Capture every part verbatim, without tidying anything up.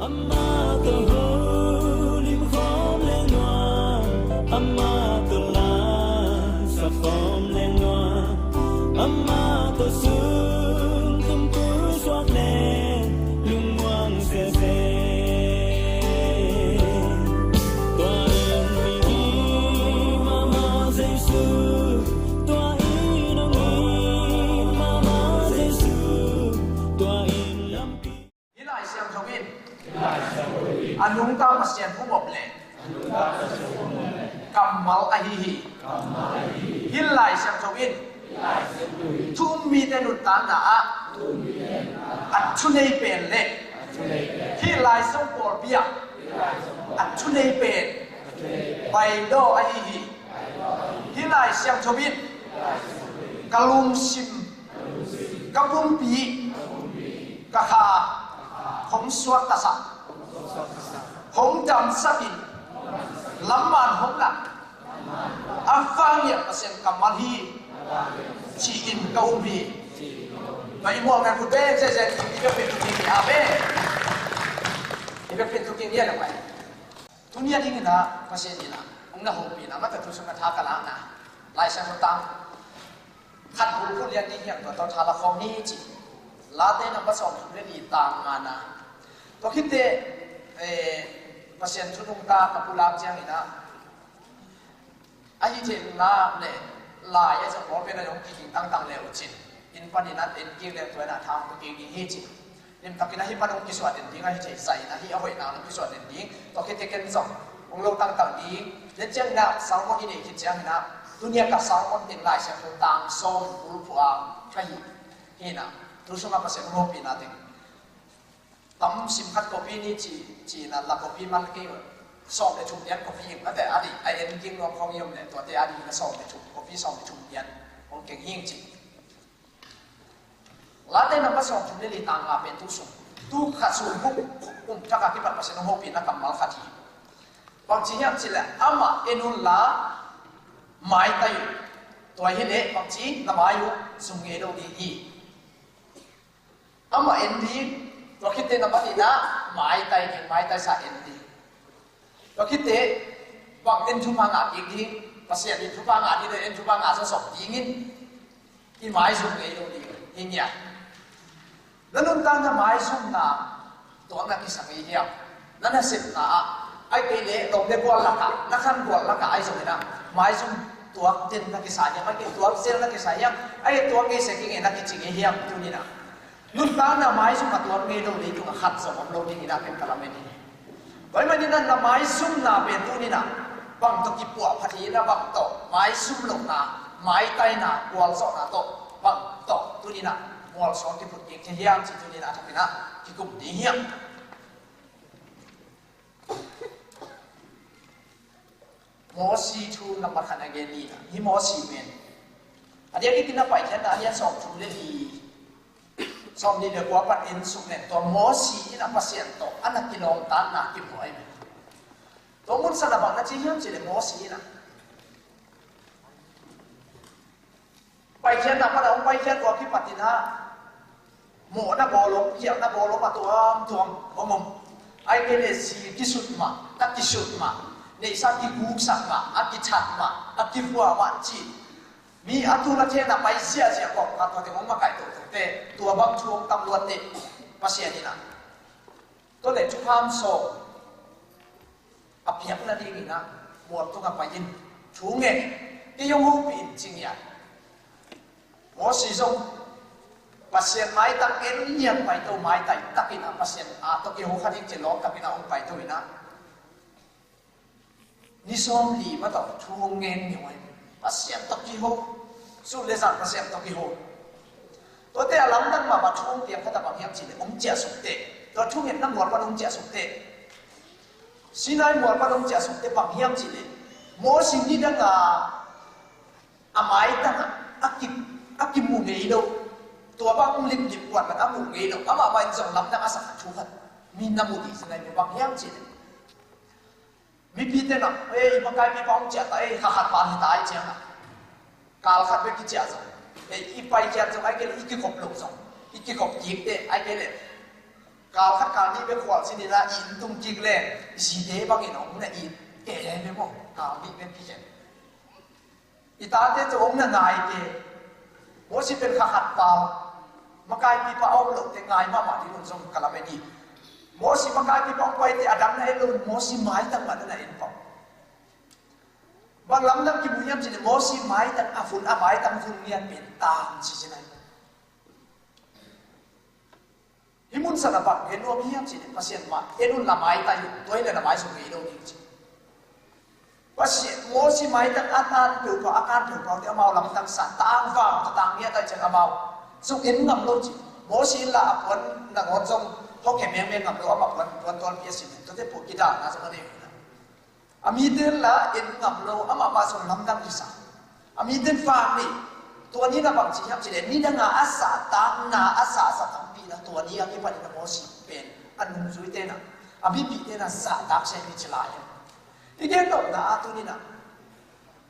Amah tawh holim khawm leng nuam, amah tawh lamsak khawm leng nuam, amah tawh sungtum pusuak leng lungmuang sese. Tua in mi mahmah Jesu, tua in a mi mahmah Jesu, tua in lampi. Hih Lai Siangtho in a nungta Pasian hong om le kammal ahi hi. Hih Lai Siangtho in thu um mite nuntakna ah a thunei pen le hih Lai Siangtho pawlpi ah a thunei pen bailaw ahi hi. Hih Lai Siangtho in ka lungsim, ka pumpi, ka kha hong suaktasak, hong damsak in lamman hong lak a vang hiam Pasian kammal hi ci-in ka um hi. Tua i muang nan khut beng zezen i biakpiak tu king hi. Amen. I biakpiak tu king hi a lo mai. Tuni a dingin ah Pasian in ah hong na hopihna mata thu sung a tha ka lakna Lai Siangtho tang khat bulphuh lian ni hiang tua tawh tha la khawm ni ci. Late nambat sawmthum le li tang ngana. Tua khitte eh Pasian thu nungta ka pulak ciangin ah ahi thei nunga le lai a zong bawlpen a zong kiging tangtang le uh cin. Inn panin a en kik le tua in a thang tua kik ding hi cin. Limtakin a hih pan hong kisuah den ding ahi thei zahin a hih a hoihna hong kisuah den ding. Tua khit teh ken zong hong lo tangtang ding. Tua ciangin a sermon i neih khit ciangin a tuni a ka sermon teng Lai Siangtho tang sawm bulphuh a ka hi. Hi in a tu sungah Pasian hong hopihna teng tam sim khat copy ni ci, ci in a la copy man kei uh. Sawm le thum lian copy in a te a dih a en king nuam khawng i om le tuate a dih in a sawm le thum copy sawm le thum lian hong keng hing ci. Late nambat sawmthum le li tang nga pen tu sung tu kha sung buk kum thak a kipat Pasian hong hopihna kammal khat hi. Bangci hiam cih leh amah en un la maitai uh. Tua hi leh bangci na mai uh zung ngei lo ding hi. Amah en ding, tua khit teh na bat in a maitai ding, maitaisa en ding. Tua khit teh bang en thupha ngah kik ding, Pasian in thupha ngah ding, en thupha ngah zawzawh dingin i maizum ngei lo ding hi ngiat. Na nuntakna maizumna tuak na kisa ngei hiam? Na nasepna ah, ahih kei leh lawm le gual lakah, na khan gual lakah ahi zongin ah maizum tuak den na kisa hiam? Ahih kei tuak zel na kisa hiam? Ahih kei tuak ngei sek ing e na kici ngei hiam? Tuni in ah nuntakna maizum a tuak ngei lo leitungah khat zong om lo dingin ah ken ka lamen hi. Tua ahih manin ah na maizumna pen tuni in ah bang tawh kipuahphat hi in ah bang tawh maizum lohna, maitaina, gualzawhna tawh bang tawh tuni in ah mualsuang kiphut kik thei hiam cih tuni in ah a thakin ah kikum ding hiam? Mosi thu nambat khat a gen ni. Hih Mosi pen a diakin a Paikhiatna a lian sawmthum le li, sawmnih le kua pan en suk nen tua Mosi in a Pasian tawh a na kilawmtatna kimu ahi. Tua mun san a bang na ci hiam cih leh Mosi in a Paikhiatna pan a hong paikhiat tua kipat in ah mawhna bawlom, khialhna bawlom a tuamtuam hong om. Ahih kei leh zi kisut mah, ta kisut mah, neihsa kiguksak mah, a kithat mah, a kivua mah ci. Mi a tul a thena pai ziahziah kawmkal tuate hong makaih tohtohte tua bang thu hong tam luatte Pasian in ah tua leh thukham sawm a piak nadingin ah mual tungah pai-in thu ngen, kei hong hopih in ci ngiat. Mosi zong Pasian maitak en ngiat paito, maitai takin ah Pasian a tawh kiho kha ding ci lawm takin ah hong paito in ah ni sawmli mah tawh thu hong ngen ni huai. Pasian tawh kiho, sut le zan Pasian tawh kiho. Tuate a lamdang mahmah thu hong piang khat a bang hiam cih leh hong ciahsuk teh. Tua thungetna mual pan hong ciahsuk teh. Sinai mual pan hong ciahsuk teh bang hiam cih leh Mosi nidang a a maitang ah a ki, a kimu ngei lo. Tua bang hong limlim kuan man a mu ngei lo. Amah mah in zong lamdang a sak a thu khat mi na mu dih zenai mi bang hiam cih leh mipite na, ei, i makaipipa hong ciah ta, ei, kha khat pan hi ta, ei, ciang a kal khat bek kiciah zong, ei, i paikhiat zong, ahih kei leh i kikhop loh zong, i kikhop kik teh, ahih kei leh Kal khat kal nih bek khual sin in ah i inn tung kik leh i zite bangin hong na it kei hi ve maw. Kal nih bek kikhen. I tate tawh hong na ngai kei. Mosi pen kha khat pau, makaipipa a om loh teh ngai mahmah ding un zong ka lamen hi. Mosi makaipipa hong pai teh a dang na en lo un, Mosi maitang mah na en pah. Bang lamdang kimu hiam cih leh Mosi maitang a vun, a maitang vun ngiat pen tang ci ci nai. Hih mun san a bang gen nuam hiam cih leh Pasian mah en un, la maitai un, tua hi leh na maizum ngei lo ding ci. Pasian, Mosi maitang a tan peuhpeuh, a kan peuhpeuh te amau lamdang sa, tang vang, tang ngiat ai ciang amau zong en ngam lo ci. Mosi in la a puan nangawn zong hawk he mengmeng ngam lo, amah puan, puan tualpi a sin, tuate puan kidalna zong a nei uh hi na. A mite in la en ngam lo, amah mah zong lamdang kisa. A mite in vang ni, tua ni na bang ci hiam cih leh nidang a a sahtakna, a sahsa tampi na tua ni a kipan in a Mosi pen a nungzuite na, a mipihte na sahtak sem hi ci lai hi. I gen nopna ah tuni in ah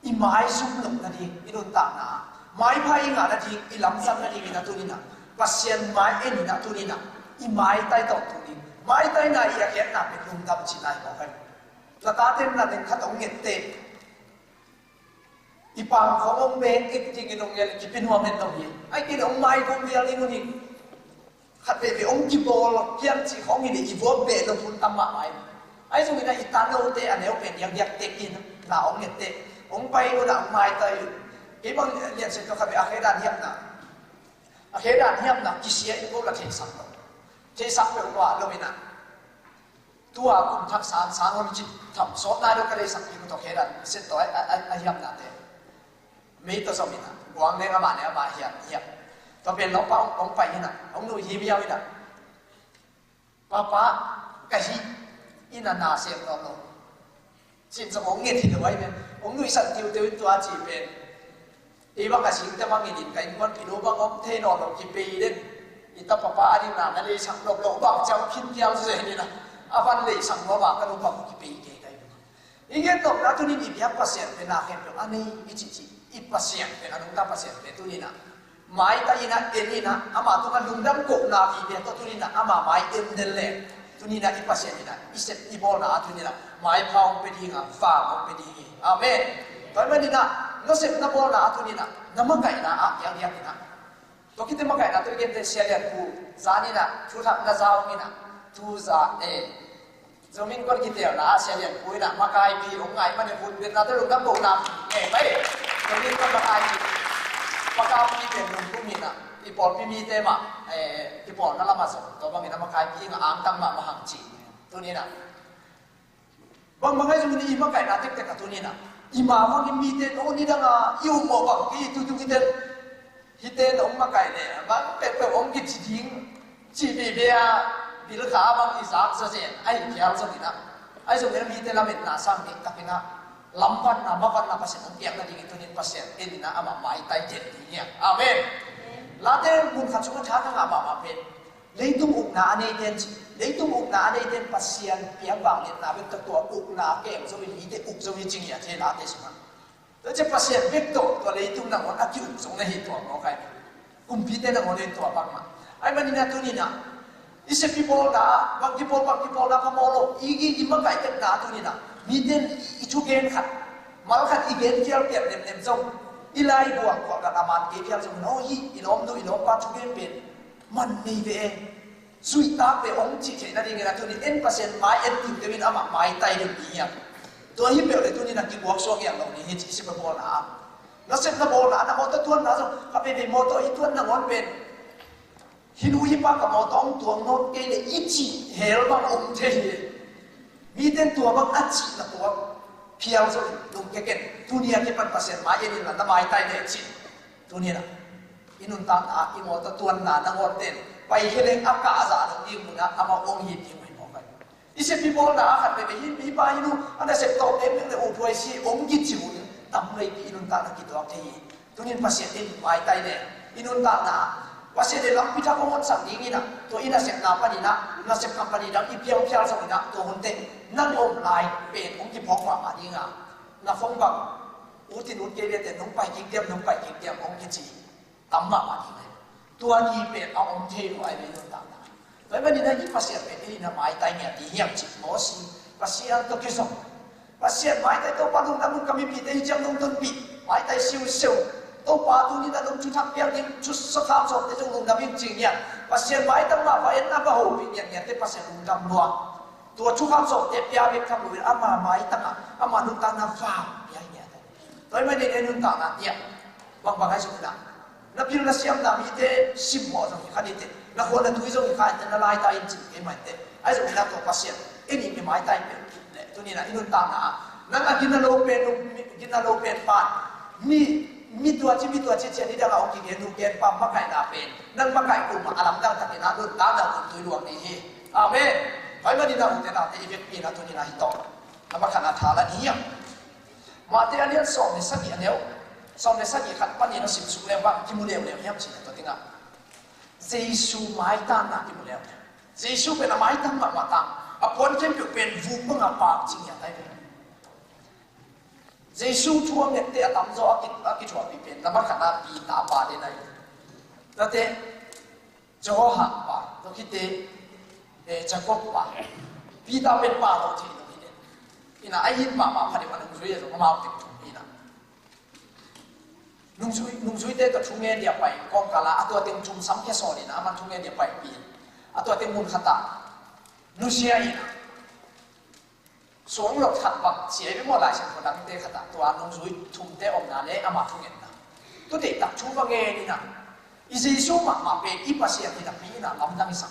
i maizum loh nading, i nuntakna ah maipha i ngah nading, i lamsang nading in ah tuni in ah Pasian mai en in ah tuni in ah i maitai tawntung ding. Maitaina i a khiatna pen lungdam cihna hi mawk hi. Na tate in na teng khat hong nget teh, i pang khawng hong beng ek dingin hong nget, kipi nuam het lo hi. Ai kei leh hong maigum vial ding un hi. Khat veve hong kibawl kiam cih khawng hi leh i vuak beh lo hun tam mahmah hi. Ai zong in ah i tanote a neu pen diakdiak tek in na hong nget teh, hong pai un ah hong maitai. Kei bang liansen ka khat ve a khe dan hiamna, a khe dan hiamna kisia in ko la theisak lo. Theisak peuh lo in ah tua kum thak sang sang hon cih tham sawt nai lo ka leisak pi ko tawh khe dan set tawh a, a, a, a hiamnate. Mei tawh zom in ah, guang leng amah leh amah hiam, hiam. Tua pen lawmpa hong, hong pai in ah, hong nuih hi viau in ah, "Papa, ka hih in ah na sem nawn lo." Cin zong hong nget hi lo ai pen, hong nuihsan tiuteu in tua ci pen, "Ei bang a singte bangin in ka innkuanpih nu bang om thei nawn lo, kipei den. I ta papa a ding na na leisak nop loh bang ciang khin kial zen in ah, a van leisak nawn bang ka nu bang kipei kei ka hi." I gen nopna tunin i biak Pasian pen na khempeuh a nei i cihcih i Pasian pen, a nungta Pasian pen tunin ah maitai in ah, en in ah, ama tungah lungdam kohna vive tawh tunin ah ama mai en den leh tunin ah i Pasian in ah i sep i bawlna ah tunin ah maipha hong pia ding a, vang hong pia ding hi. Amen. Tua ahih manin ah na sepna bawlna ah tunin ah na makaihna ah kiang diak in ah, tua khit teh makaihna tawh i gente Sia Lian Pu zan in ah thu thak na za hong in ah, tu za e, Zomi Innkuan kitelna ah Sia Lian Pu in ah makaipi hong ngai man in vut betna tawh lungdam kohna ngei mai. Zomi Innkuan makaipi, makaipi pen lungdam in ah i pawlpi mite mah, eh, i pawlna lamah zong tua bangin ah makaipi in ah angtang mahmah hang ci. Tunin ah bangbang ahi zongin i makaihna tektek ah tunin ah i ma bangin mite in, "O, nidang a i um mawh bang kei, tutu kitel hite in hong makaih leh bang peuhpeuh hong kici ding," ci vive a, bil kha bang i zak zazen ahi phial zongin ah, ahi zongin ah mite lametna sang diktak in ah lamvanna, mavanna Pasian hong piak nadingin tunin Pasian en in ah amah maitai den ding hi hang. Amen. Late mun khat sungah tha ka ngah mahmah pen, leitung ukna a neite in ci, leitung ukna a neite in Pasian piak vangliatna bek tawh tua ukna kem zo in, mite uk zo hi ci ngiat hi Late sungah. Tua ciang Pasian bek tawh tua leitung nangawn a ki-uk zo na hi tuak mawk ai. Kumpite nangawn in tua bangmah. Ahih manin ah tunin ah i sep i bawlna ah bang kipawl, bang kipawlna phamawh lo, i, i, i makaih tekna ah tunin ah mite in i thugen khat, mal khat i gen phial pian nemnem zong, i lai buang khual khat a man kei phial zong, "O, hih i lawmnu, i lawmpa thugen pen man nei ve e, zuihtak ve," hong cih theih nadingin ah tunin en Pasian mai en tiuteu in amah maitai den ding hi hang. Tua hi peuh leh tunin ah kiguak suak hiam lo ding hi ci, i sep i bawlna ah. Na sepna bawlna ah na mawtaw tuanna zong, ka veve mawtaw i tuan nangawn pen, "Hih nu hih pa ka mawtaw hong tuang nawn kei leh," i cih hell bang om thei hi. Mite in tua bang a cih na tuak phial zong lungkia ken. Tuni a kipan Pasian mai en in la, na maitai leh ci. Tuni in ah i nuntakna ah i mawtaw tuanna nangawn ten pai hi leng a kahzah lo ding mun ah amau hong hih ding uh hi mawk ai. I sep i bawlna ah khat veve, "Hih, hih pa, hih nu a nasep tawh pek pek leh uthuai si," hong kici hun tam veipi i nuntakna kituak thei hi. Tunin Pasian in maitai leh i nuntakna ah Pasian in lampi thak hong honsak dingin ah, tua i nasepna panin ah nasep kam panin ah i piang phial zongin ah tua hun teh nang om lai pen hong kiphawk mahmah ding a, na phone bang ut in ut kei leh teh, "Nong pai kik diam, nong pai kik diam?" hong kici tam mahmah ding hi. Tua ni pen a om thei lo ai ve i nuntakna. Tua ahih manin hih Pasian pen ei in a maitai ngiat ding hiam cih mawk si, Pasian tawh kizom. Pasian maitai, Topa lungdam ung, ka mipite hih ciang nong tonpih, maitai siusiu. Topa tuni-in a nong thuthak piak ding thusakham sawmte zong lungdam ing ci ngiat. Pasian maitai mah va en a va hopih ngiatngiatte Pasian lungdam lua. Tua thukham sawmte pia bek tham lo in ama maitai ah, ama nuntakna va pia ngiat. Tua ahih manin ei nuntakna tiang bangbang ahi zongin ah, na pil na siamna mite simmawh zong hi kha ni teh, na khua na tui zong hi kha in teh, na laitai in cih kei mah in teh. Ahi zongin ah tua Pasian ei in i maitai pen leh tuni-in ah i nuntakna ah, nang a gina lo pen, gina lo pen pan, mi, mi tua ci, mi tua ci ci-a nidang a hong kigen nu gen pa makaihna pen nang makaih kuamah a lamdang takin ah nuntakna hun tui luang ding hi. Amen. Tua ahih manin ah u te nau te, i vekpi-in ah tuni-in ah hih tawh na makhatna tha la ni hiam? Matthai a lian sawm le sagih, a neu sawm le sagih khat panin a simsuk leh bang kimu leuleu hiam cih leh, tua teng ah Jesu maitanna kimu leuleu. Jesu pen a maitan mahmah ta, a puan khempeuh pen vuk bang a pak ci ngiat ahi ve. Jesu thu a ngette a tamzaw a ki, a kithuahpih pen na makhatna Peter pa den ahi. Tate Johan pa, tua khit teh, eh, Jacob pa. Peter pen pa lo thei lo hi den. Ina, a it mahmah pha deuh a nungzui a zong amau teng thum hi na. Nungzui, nungzuite tawh thungen dia pai kawmkal ah a tua teng thum samkhia sawn in ah, aman thungen dia paipih in a tua teng mun khat ah nusia in ah, suang lot khat bang ci ahi ve maw, Lai Siangtho dangte khat ah tua nungzui thumte omna le ama thungetna. Tua deihtak thu va ngen in ah, i Jesu mahmah pen i Pasian hi napi in ah lamdang i sak.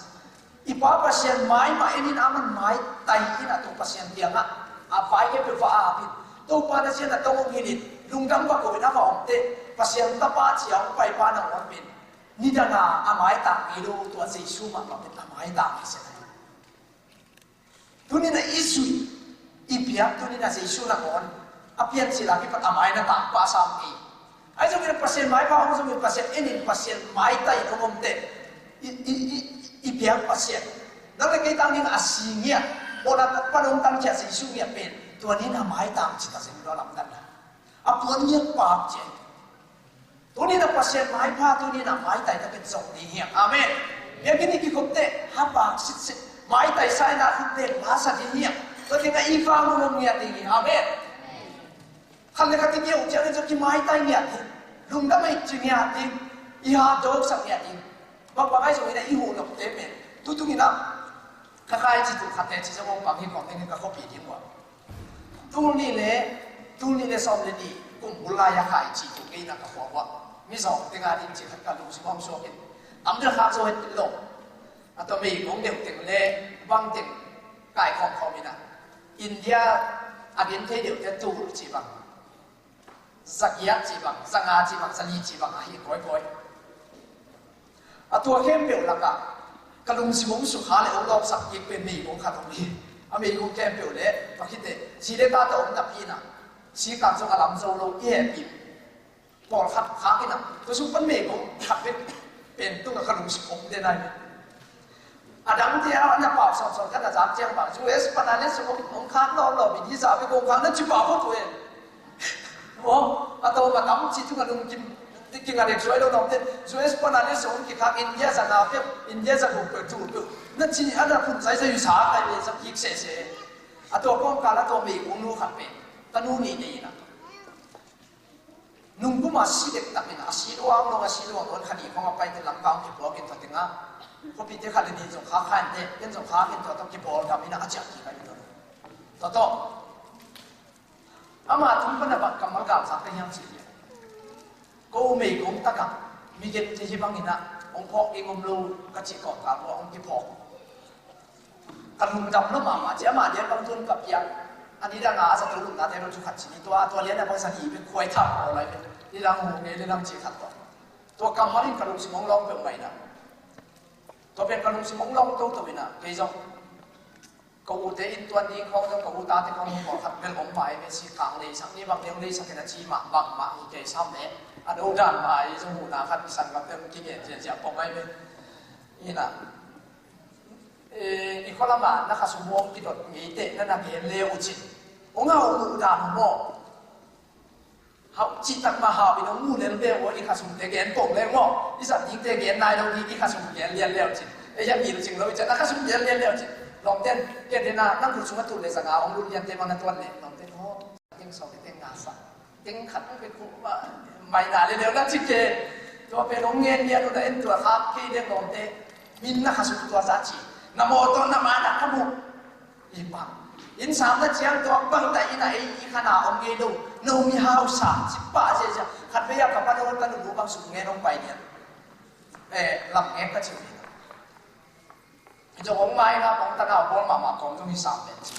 I Pa Pasian mai mah en in ah, aman maitai in ah tua Pasian kiangah a vai khempeuh va ap in, Topa, na sia na tong hong hilh in, lungdam va ko in a va om teh, Pasian Tapa ci-a hong paipa nangawn pen nidang a a maitai ngei lo, tua Jesu mahmah pen a maitai ngei sia. Tuni-in ah i zui, i piak, tuni-in ah Jesu nangawn a piancil a kipat a mai na tangpa sam hi. Ahi zongin ah Pasian maipha hong zongin, Pasian en in, Pasian maitai in hong om teh, i, i, i, i piak Pasian, nang le kei tang ding a si ngiat, mawhna pan hong tangkhia Jesu ngiat pen tua ni-in a maitai ci ta zen lo, lamdanna a puan ngiat pak ci. Tuni-in ah Pasian maipha, tuni-in ah maitai ta pen zong ding hiam? Amen. Biakinn i kikhop teh ha pak sitset, maitai sa in ah, khut beng la sa ding hiam? Tua teng ah i vang hong om ngiat ding hi. Amen. Khat le khat i kiau ciangin zong kimaitai ngiat ding, lungdam i ci ngiat ding, i hat dawksak ngiat ding. Bangbang ahi zongin ah i huh nopte pen, tu tung in ah ka khaici tul khat teci zong hong pang hi, kong teng in ka khuapi ding uh ah. Tul nih le, tul nih le sawm le nih kum bul lai-a khaici tul kei in ah ka khua uh ah, Mizawng teng a ding ci khat ka lungsim hong suak in, tam deuh khak zo het lo. A tua meigong deuh teng le bang teng kaikhawm khawm in ah, India a din thei deuhte tul ci bang, zagiat ci bang, zanga ci bang, zali ci bang ahi kawikawi. A tua khempeuh lakah ka lungsim hong sukha le hong lawpsak kik pen meigong khat om hi. A meigong khempeuh le, tua khit teh zi le ta tawh om napi in ah, sikang zong a lam zo lo, i hehpih pawlkhat khak in ah, tua sung pan meigong khat bek pen tungah ka lungsim om den ahi. A dangte a na pau sawmsawm khat a zak ciang bang, U S pan a le sung hong khak lawmlawm, i dih zah bek hong khak na ci pah phot uh e. Maw, a tawm a tam ci tungah lungkim kinga dek suai lo nawmte, U S pan a le sung hong kikhak, India zanga peuh, India zaguk peuh, tul peuh na ci a na phun zaizai uh sa kai le sa kik sehseh. A tua kawmkal a tua meigong nu khat pen ka nu nih nei in ah, nungkum a si dektak in ah, a si luang luang, a si luang luang, kha nih khawng a pai teh Lamka hong kipuak in, tua teng ah khuapite khat le nih zong khak kha in teh, ken zong khak in, tua tawh kibawl gam in ah a ciah kik ahi tua. Tua tawh ama tung pan a bang kammal galsakte hiam cih leh, ko meigong takah mi gente hih bangin ah hong phawk ding om lo ka cih kawmkal uh ah hong kiphawk. Ka lungdam lo mahmah ci, amah lian bang tun ka piak. A nidang a a zato lupnate lo thu khat ci ni, tua, tua lian a bang zali bek khuai thak aw lai bek. Nidang hu nge le lam ci khat tua. Tua kammal in ka lungsim hong lawng peuhmah in ah, tua pen ka lungsim hong lawng toto in ah, kei zong ka ute inn tuan ding khawng zong, ka u tate khawng zong pawlkhat bel om mah hi ve, sikang leisak ni bang deuh leisak in a ci mah bangmah hi kei sam le, a no dan mah hi zong, huhna khat kisan gam deuh kigen ziahziah pong ahi ve. Ina, eh, i khualam a na khasum hong kidot ngeite na na gen le uh cin, hong hau uh dan uh maw? Hau cihtak mah hau in hong mu lel ve uh, i khasumte gen pong le uh maw? I zat dingte gen nai lo ding, i khasum gen lian le uh cin. Ei a mil cing lo i cian a ka sum lian lian lian cin. Lawmten, ke dena nang khut sungah tul le zanga hong lut liante bang na tuan le lawmten ho. Teng sawm le teng nga sa. Teng khat hong pe khu ma mai na le leu na ci ke. Tua pen hong ngen lian uh na en tua khak kei lian lawmte. Min na kha sum tua sa ci. Na mawtaw na ma na ka mu. I pang. Inn sam na ciang tua bang ta inn a ei i kha na om ngei lo. No mi hausa ci pah ziazia. Khat vei a ka pa no ta nu bang sum ngen hong pai lian. Eh, lam ngek ka ci uh hi. Zong hong mai na kong ta nau bawl mahmah kong zong hi sam pen ci.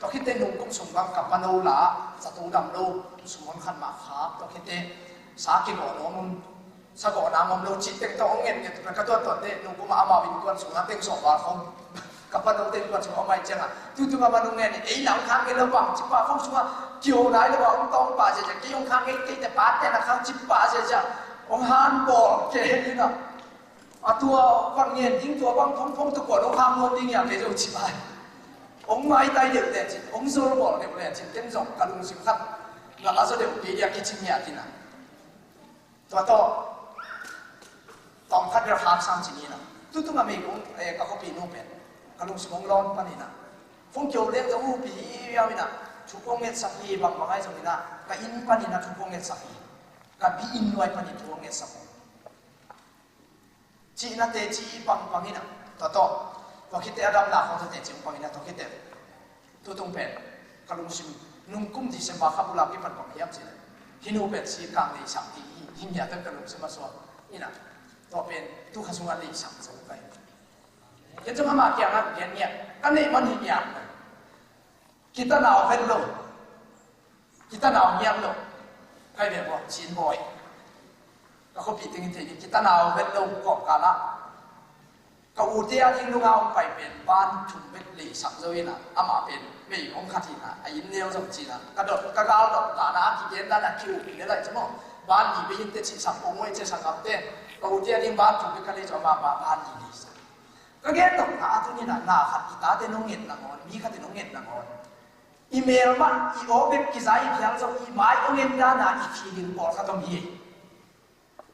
Tua khit teh nung kum sung bang ka pa no la, zato dam lo, sum hong khan mah khak, tua khit teh sa kigawh lo mun, sa gawh na ngom lo, cih teng tawh hong ngen ngen, ka tuat tuat teh, nung kum a amau innkuan sung a teng sawm val khong, ka pa no teng kuan sung a mai ciang a, tutu ka pa no ngen, ei na hong khak ngen lo bang, cih pa khong sung a, kiho nai lo a hong tawng pa zia zia, kei hong khak ngen kei teh pa teh na khak cih pa zia zia, hong han bawl, kei heng in a. A tua bang ngen ding tua bang phong phong tua kuan hong khang nuam ding ia kei zo ci bai. Hong maitai deuh le cin, hong zol bawl deuh le cin, ken zong ka lungsim khat na la zaw deuh kei dia kici ngiat in a. Tua tawh tawm khat bel khak sam ci ni na. Tutung a mei kong, eh, ka khuapi nu pen ka lungsim hong lawn pan in a. Phong kio leng zong upi hi viau in a. Thu kong ngetsak hi bang bang ai zong in a. Ka inn pan in a thu kong ngetsak hi. Ka bi inn nuai pan in thu kong ngetsak hi. Cihnate cih pangpang in a, tua tawh, tua khit teh a damna khawng tate cih pang in a, tua khit teh tutung pen ka lungsim nung kum December kha bula kipan bang hiam cih leh, hih nu pen si kang leisang hi, hi, hi ngiat pen ka lungsim a suak in a, tua pen tu kha sungah leisang zo ka hi. Ken zong amah kiangah gen ngiat, ka neih man hi ngiat. Kita nau vet lo. Kita nau ngiat lo. Kai ve baw, Cin bawi. Ka khuapi teng in thei ding. Kita nau vet lo kawmkal ah. Ka ute a ding nunga hong pai pen ban thum bek leisak zo in a. Amah pen mei hong khat in a. A inn neu zong cin a. Ka dot, ka gal dot dan a, a kigen dan a ki-uk in a lai ci maw. Ban li bek in teh cih sak pong maw, i cia sak ngam teh. Ka ute a ding ban thum bek ka lei zo, amah ban, ban li leisak. Ka gen nopna ah tuni-in ah na khat i tate nong nget nangawn, mi khat in nong nget nangawn, i mel mah i aw bek kizai phial zong i mai hong en dan a i feeling pawlkhat om hi.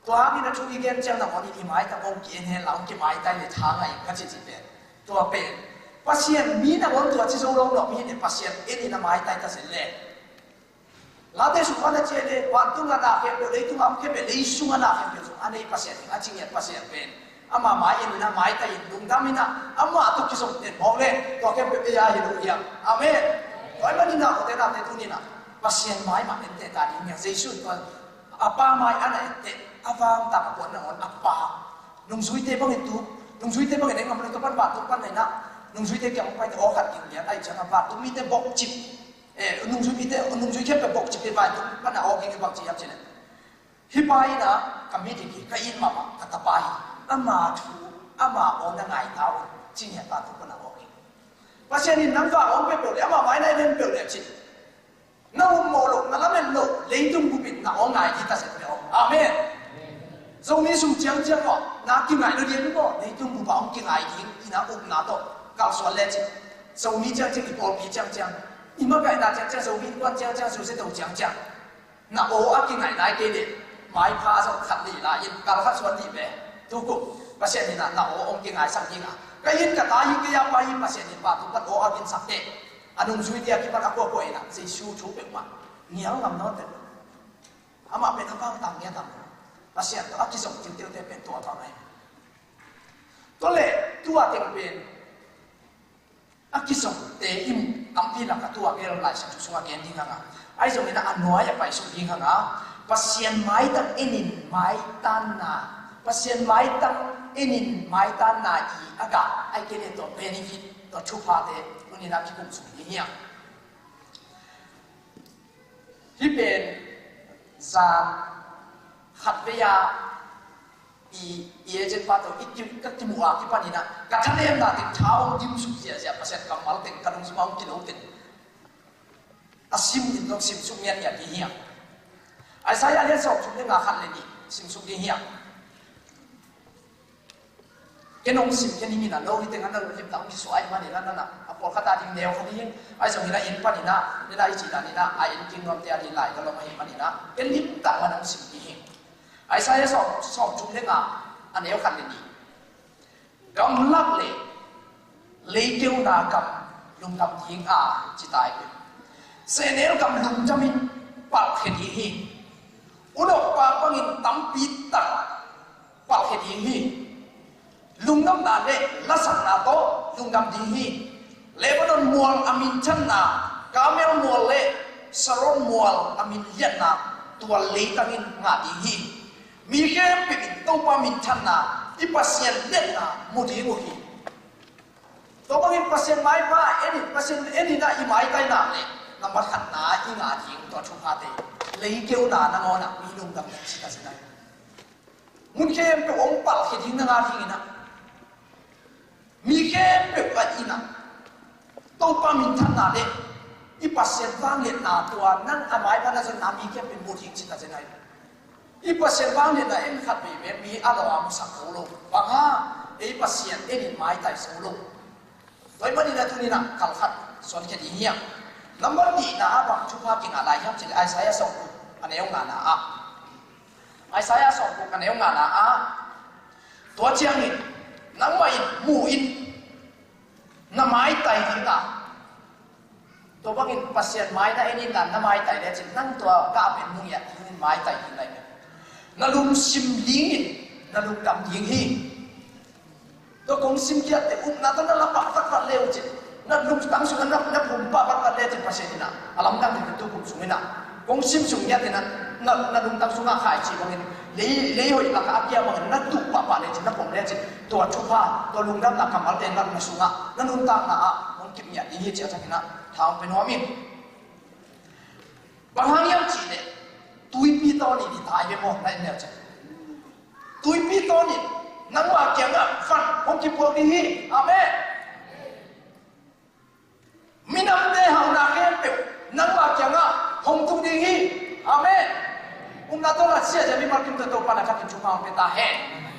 Tua hangin a thu i gen ciang nangawn in i mai tawh hong ki-en hen la hong kimaitai le tha ngai ka ci ci pen. Tua pen Pasian mi nangawn tua ci zo lo nawh, mi hi le Pasian en in a maitai ta zen le. Late sung pan a ciah le, vantung a na khempeuh, leitung a om khempeuh, leisung a na khempeuh zong a nei Pasian hi, a ci ngiat Pasian pen. Ama mai in a, maitai in, lungdam in a, amah tawh kizom den mawk le, tua khempeuh ei a hi lo hiam. Amen. Tua ahih manin a, kote nate tuni-in a, Pasian mai mah en teh ta ding hiam. Jesu in tua, a Pa mai a na en teh, a vantang a puan nangawn a Pa. Nungzuite bangin tu, nungzuite bangin ei ngam lo, tua pan vantung pan na in a, nungzuite kiang pai teh aw khat ging lian, ahih ciang a vantung mite bawk cip. Eh, nungzui mite, nungzui khempeuh bawk cip hi, vantung pan a aw ging hi, bang ci hiam cih leh. Hih pa in a ka mi dik hi, ka it mahmah, ka tapa hi. Ama thu, ama aw na ngai ta un, ci ngiat vantung pan a aw ging. Pasian in nang vang hong pia peuh leh, ama mai na en peuh leh ci. Na um mawh loh, na lamet loh, leitung bup in na aw ngai ding ta zen ve aw. Amen. Zomi sung ciangciang maw, na kingai lo ding maw, leitung bup ah hong kingai ding, i na upna tawh kalsuan lecin. Zomi ciangciang, i pawlpi ciangciang, i makaihna ciangciang, Zomi innkuan ciangciang, Zosia To ciangciang, na aw a kingai nai kei leh, maipha zong khat ni lai in, kal khat suan ni ve. Tu kum Pasian in a na aw hong kingaisak ding a, ka inn ka ta hi, kei a pai hi, Pasian in vantung pan aw a ginsak teh. A nungzuite a kipan a kuakua in a Jesu thu peuhmah nial ngam nawn pen. Amah pen a vantang ngiat a, Pasian tawh a kizom tiuteu te pen tua bang ahi. Tua leh tua teng pen a kizomte in tampi lak a tua gel Lai Siangtho sungah gen ding hang a, ahi zongin a nuai a paisuk ding hang a, Pasian maitang en in maitanna, Pasian maitang en in maitanna i a gah, ahih kei leh tua benefit, tua thuphate tuni-in a kikum suk ding hi hang. Hih pen zan khat vei a i, i agent pa tawh i ki, ka kimuh a kipan in a, ka thanemna teng tha hong dim suk ziahziah, Pasian kammal teng ka lungsim ah hong kilo teng a sim in zong sim suk ngiatngiat ding hi hang. Isaiah lian sawmthum le nga, khat le nih sim suk ding hi hang. Ken hong sim kei ning in a, lo hi teng a na lungsim tawh kisuai manin a, na na a pawlkhat a ding neu khat hi. Ahi zongin a inn panin a, ni na i cih dan in a, a inn king nuamte a ding lai ka lawm ahih manin a, ken limtak man hong sim ding hi. Isaiah sawm, sawmthum le nga, a neu khat le nih. Gamlak le leikeuna gam lungdam ding a ci tai. Sehnel gam lungdam in palhkhia ding hi. Unok pa bangin tampi tak palhkhia ding hi. Lungdamna le lasakna tawh lungdam ding hi. Lebanon mual a minthanna, Karmel mual le Saron mual a minliatna, tua leitang in ngah ding hi. Mi khempeuh in Topa minthanna, i Pasian liatna mu ding uh hi. Tua bangin Pasian maipha en in, Pasian en in ah i maitaina le na matkhatna i ngah ding tua thuphate, leikeuna nangawn ah mi lungdam ding ci ta zen ai. Mun khempeuh hong palhkhia ding na ngah ding in ah, mi khempeuh a in ah Topa minthanna le i Pasian vangliatna, tua nang a maipha na zonna mi khempeuh mu ding ci ta zen ai. I Pasian vangliatna en khat veivei mi a lo a musak ko lo. Bang hang? Ei Pasian en in maitai so lo. Tua ahih manin ah tuni in ah kal khat suan khia ding hi hang. Nambat nihna ah bang thupha kingah lai hiam cih leh Isaiah sawmguk a neu ngana ah. Isaiah sawmguk a neu ngana ah. Tua ciangin nangmah in mu in na maitai ding a, tua bangin Pasian mai na en in na maitai lecin nang tua gah pen mu ngiat ding in maitai ding lai. Na lungsim ding in na lungdam ding hi. Tua kong sim khiat te upna tawh na la pah taktak le uh cin, na lungtang sungah na, na pum pah taktak le cin Pasian in ah a lamdang ding tu kum sung in ah kong sim sung ngiat in ah na, na lungtang sungah khaici bangin lei, lei hoih lakah a kia bangin na tuh pahpah le cin, na pom le cin, tua thupha, tua lungdamna kammalte na, na sungah na nuntakna ah hong kip ngiat ding hi ci a, tak in ah tha hong pia nuam ing. Bang hang hiam cih leh tuipi tawn in i tai ve maw, na en leu cin. Tuipi tawn in nangma kiangah van hong kipuak ding hi. Amen. Minamte hauhna khempeuh nangma kiangah hong tung ding hi. Amen. Upna tawh la sia zia mimal kim tawh Topa na khatin thupha hong pia ta hen.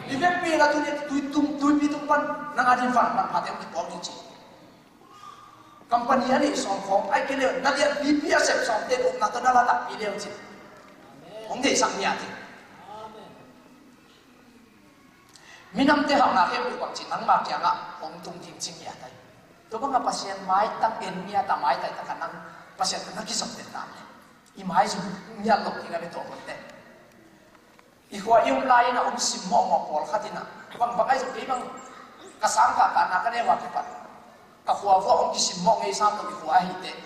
I vekpi in a tuni tui tung, tuipi tung pan nang a ding van manphate hong kipuak ding ci. Company a neih sawm khawng ai kei leu na lianpipi a sep sawmte upna tawh na la takpi leu ci. Hong deihsak ngiat ding. Minamte hauhna khempeuh bangci nangma kiangah hong tung ding ci ngiat ai. Tua bangah Pasian maitang en ngiat a, maitai takah nang Pasian tawh na kizom den nak leh i maizum ngiat loh ding a ve tua hun teh. I khua i om lai-in a om simmawhmawh pawlkhat in a, bang bang ahi zong kei bang ka sangkah kahna ka neu a kipat ka khua vuah hong kisimmawh ngei sam lo i khua ahi teh.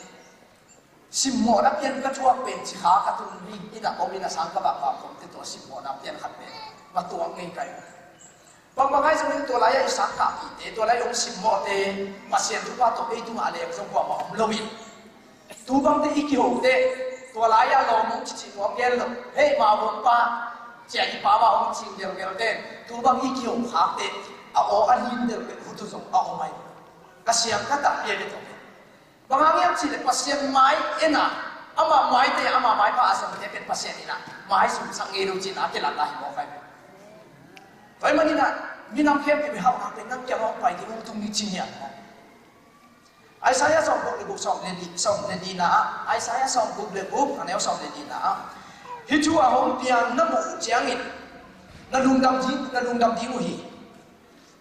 Simmawhna pian ka thuak pen cikha ka tung ding in a om in a sang ka bak bak om te tua simmawhna pian khat pen va tuak ngei kai. Bang bang ahi zongin tua lai-ah i sangkahpihte, tua lai-ah hong simmawhte Pasian thupha tawh ei tungah a leng zong kuamah om lo in. Tu bangte i kiho teh tua lai-ah lawm hong cici nuam gel lo. Hei mawh hong pa, cia i pa mah hong cing gelgel teh tu bang i kiho khak teh a aw a lim delh pen hutu zong a om ai. Ka siam ka tah pia ve tawh. Bang hang hiam cih leh Pasian mai en a, ama maite, ama maipha a zongte pen Pasian in a maizumsak ngei lo cih na a kilat lai hi mawk ai. Tua ahih manin a minam khempeuh i hauhna pen nang kiangah hong pai ding hong tung ding ci hiam maw? Isaiah sawmguk le guk, sawm le li, sawm le lina ah, Isaiah sawmguk le guk a neu sawm le lina ah, hih thu a hong piang na muh uh ciangin na lungdam ding, na lungdam ding uh hi.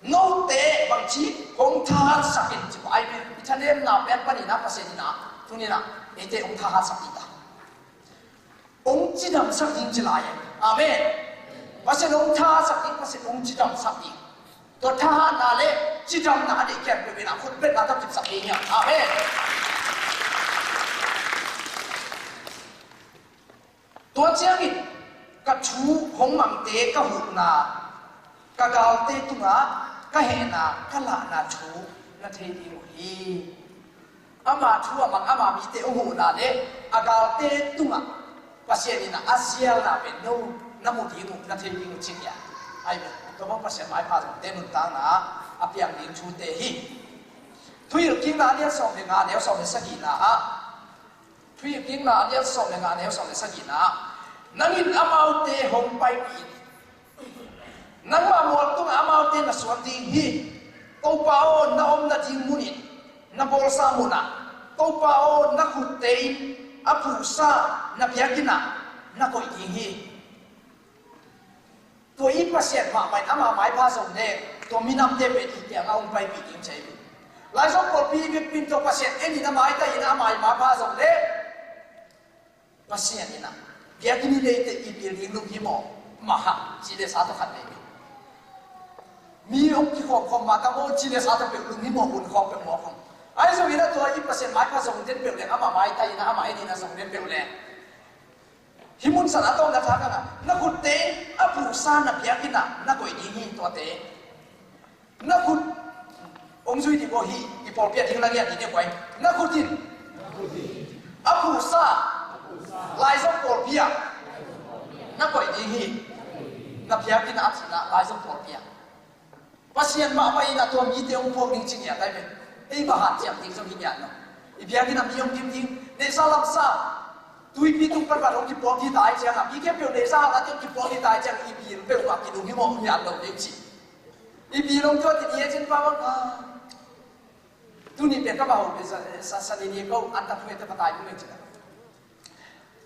Note bangci kong thahatsak in ci pah ai ve. I thanemna pen panin a Pasian in a tuni in a eite hong thahatsak ding ta, hong cidamsak ding ci lai. Amen. Pasian hong thahatsak ding, Pasian hong cidamsak ding. Tua thahatna le cidamna a deih khempeuh in a khut betna tawh kipsak ding hi. Amen. Tua ciangin ka thu hong mangte ka huhna, ka galte tungah ka hehna, ka lahna thu na thei ding uh hi. Ama thu a mang ama mite hong huhna le a galte tungah Pasian in a zialna pen no na mu ding uh, na thei ding uh ci hi a. Ai ve, tua bang Pasian maipha zongte nuntakna ah a piang ding thute hi. Thuhilhkikna a lian sawm le nga, a neu sawm le sagihna ah, Thuhilhkikna a lian sawm le nga, a neu sawm le sagihna ah, nang in amaute hong paipih in, nangmah mual tungah amaute na suan ding hi. Topa aw, na omna ding mun in, na bawlsa munah, Topa aw, na khutte in a phuhsa na biakinn ah na koih ding hi. Tua i Pasian mahmah in ama maipha zong le Tua minamte pen i kiangah hong paipih ding ci hi. Laizom pawlpi i biakpin tawh Pasian en in a maitai in a maimai pha zong leh Pasian in a biakinn i neite i building lunghimawh mah ha, ci le sa tawh khat nei hi. Mi hong kikhawm khawm mah ta maw, ci le sa tawh peuh lunghimawh hun khawm peuh mawk hong. Ahi zongin a tua i Pasian maipha zong den peuh leng, amah maitai in a, amah en in a zong den peuh leng, hih mun san a tawng na thak hangah na khutte a phuhsa na biakinn ah na koih ding hi. Tuate na khut hong zui dih baw hi. I pawlpi ah ding na ngiat dih dih buai. Na khut in a phuhsa laizom pawlpi ah na koih ding hi. Na biakinn ah a thina laizom pawlpi ah. Pasian mahmah in a tua mite hong puak ding ci ngiat ai ve. Ei bang hanciam ding zong hi ngiat lo. I biakinn ah mi hong dim ding, neihsa lamsa, tuipi tung pan vat hong kipuak dih ta ai ciangah, mi khempeuh neihsa halate hong kipuak dih ta ai ciangah, i bil peuhmah kilunghimawh ngiat lo ding ci. I bil hong tuat in i agent pa bang, ah, tuni pen ka bang ho pen sa, sa, sa ni ni ko an tak thuai te patai mu leng ci.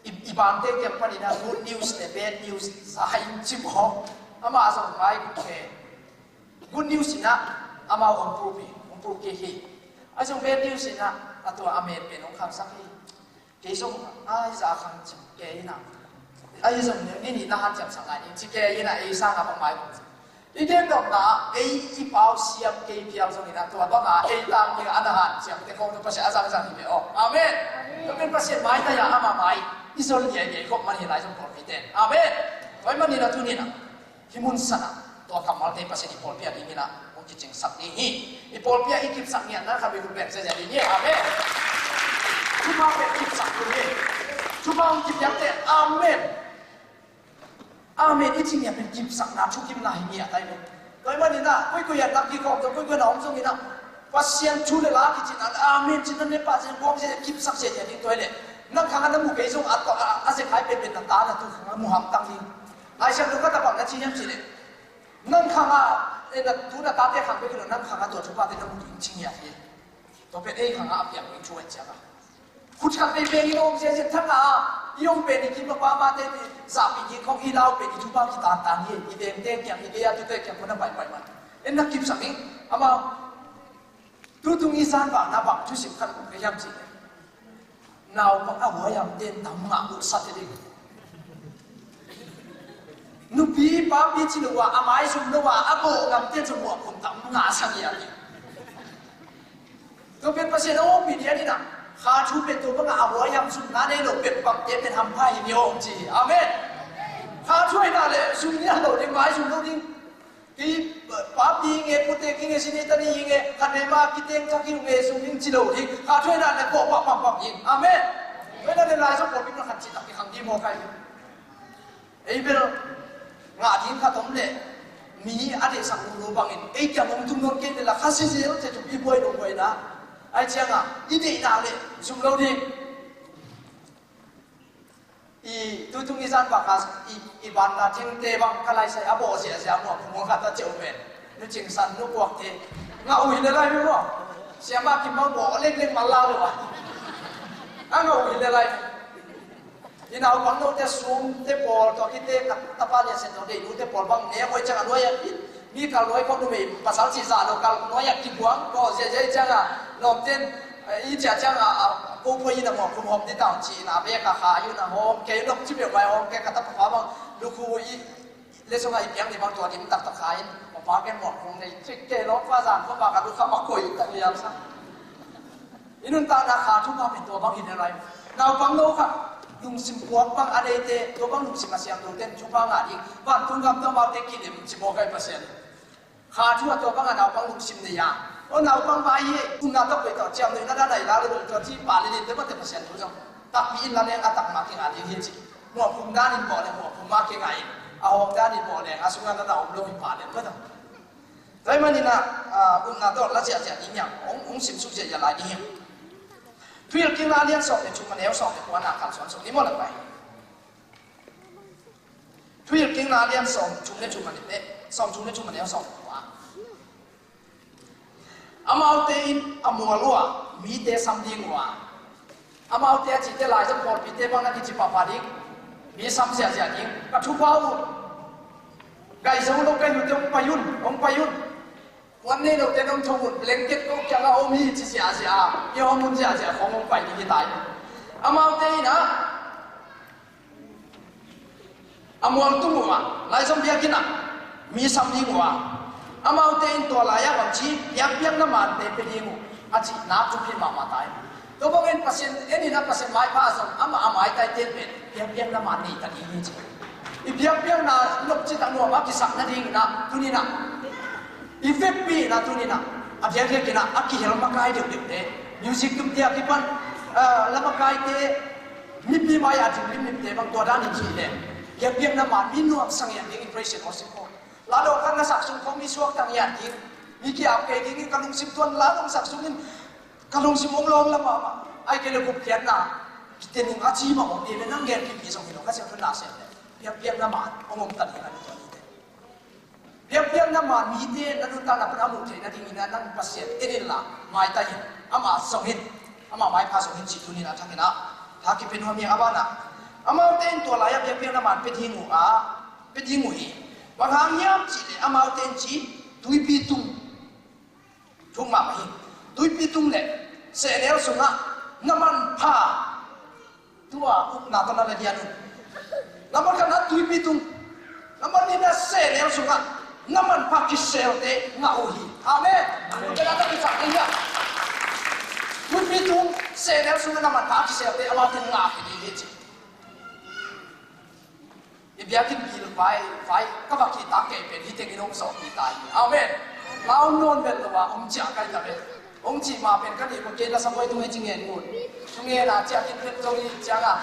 I, i bangte kiang panin a good news le bad news za in ci maw? Amah zong ngai kut khe. Good news in a amau hong pulpi, hong pulkik hi. A zong bad news in a, a tua a met pen hong khangsak hi. Kei zong a i za khang ci kei in a. A i zong ni ni na hanciamsak lai ding ci kei in a, ei sang a bang mai kut. I gen nopna ah ei i pau siam kei phial zongin a tua banga ei tang ding a na hanciam te khawng tu Pasian a zangzang hi ve aw. Amen. Tua pen Pasian maitai a amah mai i zon liailiai khawm man hi lai zong pawlpi te. Amen. Tua ahih manin a tuni in a hih mun san a tua kammalte Pasian i pawlpi a dingin a hong kicingsak ding hi. I pawlpi a i kipsak ngiatna khat vei khut beng zia ding hi. Amen. Thupha pen kipsak ding hi. Thupha hong kipiakte. Amen. Amen i ci ngiat pen kipsakna thukimna hi ngiat ai ve. Tua ahih manin a koikoi a tak kikhawm zong, koikoi na om zongin a Pasian thu le la kici na, amen ci na ne pah zia, guang zia, kipsak zia ding tua hi leh. Nang khang a na mu kei zong a tua a, a zekhai penpen na ta na tu khang a mu hamtang ding. Lai Siangtho khat a bang na ci hiam cih leh, nang khang a, eh, na tu na tate khang bek hi lo, nang khang a tua thuphate na mu ding ci ngiat hi. Tua pen ei khang a a piang ding thu a ciang a. Khut khat vei veng i om ziazia thang a, i om pen i kim a pa mate zahpih ding khong i lau pen i thupha kitantan hi. I vengte kiang, i gei a tute kiang khong na paipai man. En na kipsak ding, amau. Tutung i zan vak na bang thusim khat um ka hiam cih leh, naupang a huaihamte tam ngah uh sa te ding. Nupi papi ci lo a, a maizum lo a, a bawh ngamte zong huah khum tam ngah sa ngiat ding. Tua pen Pasian a hopih dia ni na, kha thu pen tua bangah a huaiam zumna nei lo pek bangte pen hampha hi ni om ci hi. Amen. Kha thu ahi na le zum nial lo ding, maizum lo ding. Kei papi nge, pute ki nge, sini tani nge, khat nei ma kiteng thak hi nge, zum ding ci lo ding. Kha thu ahi na le kawh pah pam pam ding. Amen. Tua ahi na le lai zong kawh bik na khan ci tak ki khang ding maw kai. Ei bel ngah ding khat om leh mi a deihsak lulu bangin ei kiang hong tung nawn kei leh la kha sizel te thupi buai lo buaina. Ai cianga i deihna leh zum lo ding. I tutung i zan baka i, i banna thengte bang ka laisai a bawh ziahziah muah khumang khat a ceuh pen nu cingsan nu kuakte ngah uh hi le lai mi maw? Siama kim bang bawh lengleng mal la lo a a ngah uh hi le lai. I naupang note sumte pawl, tua kite ka tapa lia sen tua dei nute pawl bang ne a koi ciang a nuai a kit. Mi kal nuai khawng numei pasal cih zah lo kal nuai a kibuang kawh ziahziah i ciang a lawmten, eh, i ciah ciang a, a, ko poi in a muak khum hawm di tawn cih in a bek a kha i un a hawm kei lok ci bek mai hawm kei ka tapa pa bang lukhu i Leh sungah i piang ni bang tua dim taktak kha in, "Papa ken muak kong nei cik kei lawm pa zan khuapa ka dukha ma koi tak liam sa." I nuntakna kha thupha pen tua bang hi le lai. Naupang no kha lungsim puak bang a neite, tua bang lungsim a siangtho ten thupha ngah ding. Vantung gam tua maute kilim ci mawk ai Pasian. Kha thu a tua bang a naupang lungsim nei a. O naupang mai hi, umna tawh pei tawh ciam nei na da nai la le tua ci pa le ni te mate Pasian thu zong. Takpi in la leng a tak ma kingah ding hi ci. Muak khum dan in bawh leng muak khum mah kingah in, a hawm dan in bawh leng a sungah na na om lo hi pah leng mah ta. Tua ahih manin ah, ah, upna tawh la ziahziah ding hiam, hong, hong simsuk ziahziah lai ding hiam. Thuhilhkikna a lian sawm le thum a neu sawm le kua na kalsuan sawm ni maw le pai. Thuhilhkikna a lian sawm thum le thum a neu, sawm thum le thum a neu sawm le kua. Amaute in a mual uh a, mite sam ding uh a, amaute a cihte lai zong pawlpite bang na kici pahpah ding, mi sam ziahziah ding. Ka thupha uh, gai zo lo ka hi uh teh hong pai un, hong pai un. Puan nei lote nong thong un, blanket ko kiangah om hi ci ziahziah a, i om un ziahziah khong hong pai ding hi ta hi. Amaute in ah a mual tung uh a, Laizom biakinn ah mi sam ding uh a, amaute in tua lai-ah bangci biakpiakna mante pia ding uh a cihna thupi mahmah ta hi. Tua bangin Pasian, en in ah Pasian maipha zong amah a maitaite pen biakpiakna man nei ta ding hi ci. I biakpiakna nopci tak nuam a kisak nadingin ah tuni in ah i vekpi in ah tuni in ah a diakdiakin ah a kihel makai deuhdeuhte, music tumte a kipan, ah, la makaite, mipi mai-a ding limlimte bang tua danin cih leh biakpiakna man mi nuamsa ngiat ding i praise and worship khawng. La dawng khat na sak sung khawng mi suakta ngiat ding, mi ki-ap kei ding in ka lungsim tuan la dawng sak sungin ka lungsim hong lawng la mahmah. Ai kei le gupkhiatna kite nung a ci mah om ding le nang gen kik hi zong hi lo ka siangtho na sem le biakpiakna man hong om ta ding a ni tua ni te. Biakpiakna man mite na nuntakna pan a muh theih nadingin ah nang Pasian en inla maitai in, amah zong in, amah maipha zong in cih tuni in ah thakin ah tha kipia nuam hi. A banah amaute in tua lai-ah biakpiakna man pia ding uh a, pia ding uh hi. Bang hang hiam cih leh amaute in ci tuipi tung thuk mahmah hi. Tuipi tung le sehnel sungah na manpha, tua ukna tawh na la dian un. Na man khatna tuipi tung, na man nihna sehnel sungah na manpha kiselte ngah uh hi. Amen. Tua na ta kisak ding hiam? Tuipi tung sehnel sungah na manpha kiselte amaute ngah hi ding hi ci. I biakinn bil vai, vai ka va kihtak kei pen hi tengin hong zawhpih ta hi. Amen. Lau nawn vet lo a hong ciah kai ta ve. Hong cih mah pen ka nih bang kei la sa buai tung hi ci ngen ngun. Tung ngen a ciah khin pen zong hi ciang a,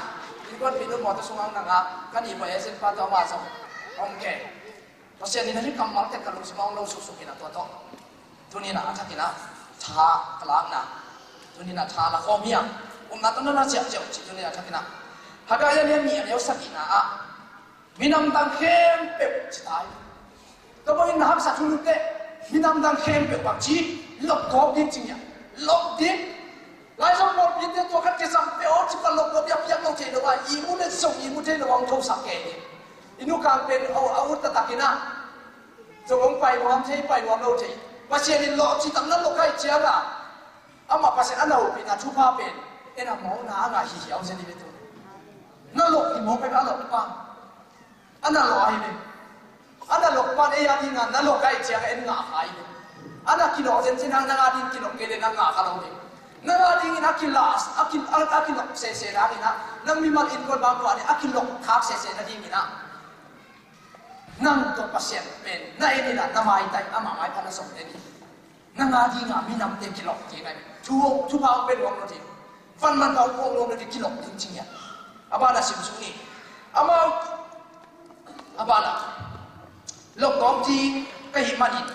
innkuanpih nun mawtaw sung ang nang a ka nih bang agent pa tawh amah zong hong kei. Pasian in a hi kammal tek ka lungsim a hong lo suksuk in a tua tawh tuni in a thakin a tha ka lakna, tuni in a tha la khawm hi a, upna tawh na na ciahciah uh cih tuni in a thakin a Haggai a lian nih a neu sagihna ah minam dang khempeuh ci ta hi. Tua bangin na haksat hun uh teh minam dang khempeuh bang ci, lop gawp ding ci ngiat, lop ding. Laizom pawlpite tua khat kisam peuh aw ci pan lop gawp, biakpiak lo thei lo a, ihmu le zong ihmu thei lo a hong thosak kei hi. I nukang pen a ut taktakin ah zong hong pai nuam thei, pai nuam lo thei. Pasian in lawh ci tam na lawh kai ciang a, amah Pasian a na upihna thupha pen en a mawkna a ngah hihiau zen hi ve tu. Na lawh hi mawk pen a lawh pan a na lawh ahi ve. A na lawh pan ei a dingin na lawh kai ciang en ngah kha hi ve. A na kilawh zenzen hang nang a ding kilawh kei le nang ngah kha lo ve. Nang a dingin a kila, a ki, a, a kilawh sese na dingin ah, nang mimal innkuan bang tua ding a kilawh khak sese na dingin ah, nang tawh Pasian pen na en in ah na maitai, amah maipha na zong den hi. Nang a dingin minamte kilawh ding ahi. Thu, thupha hong pia nuam lo ding, van manpha hong puak nuam lo ding kilawh ding ci ngiat. A banah sim suk ni. Amau, a banah lawh gawp ding ka hih manin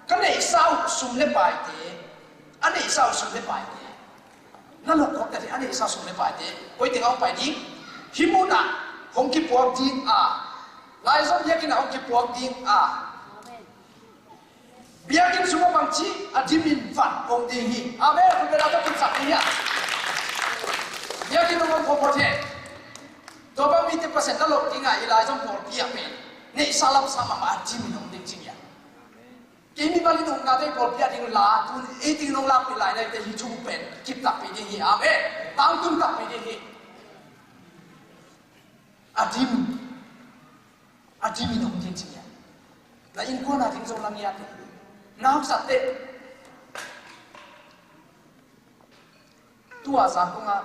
ka neihsa uh sum le paite, a neihsa uh sum le paite na lawh gawp ta ding, a neihsa uh sum le paite koi teng a hong pai ding? Hih munah hong kipuak ding a, Laizom biakinn ah hong kipuak ding a, biakinn sungah bangci a dimin van om ding hi. Amen. Hong bel a tawh kinsak ding hi a. Biakinn hong om phawtphawt hi. Tua bang mite Pasian na lawh ding a, i Laizom pawlpi ah pen neihsa lamsang mahmah a dimin om ding ci hi a. Kei mimal in uknate pawlpi a ding la tun ei ding nong lakpih lai naite hi thu pen kip takpi ding hi. Amen. Tangtung takpi ding hi. A dim, a dimin om ding ci hi a. Na innkuan a ding zong la ngiat hi. Na haksat teh. Tua zan kong a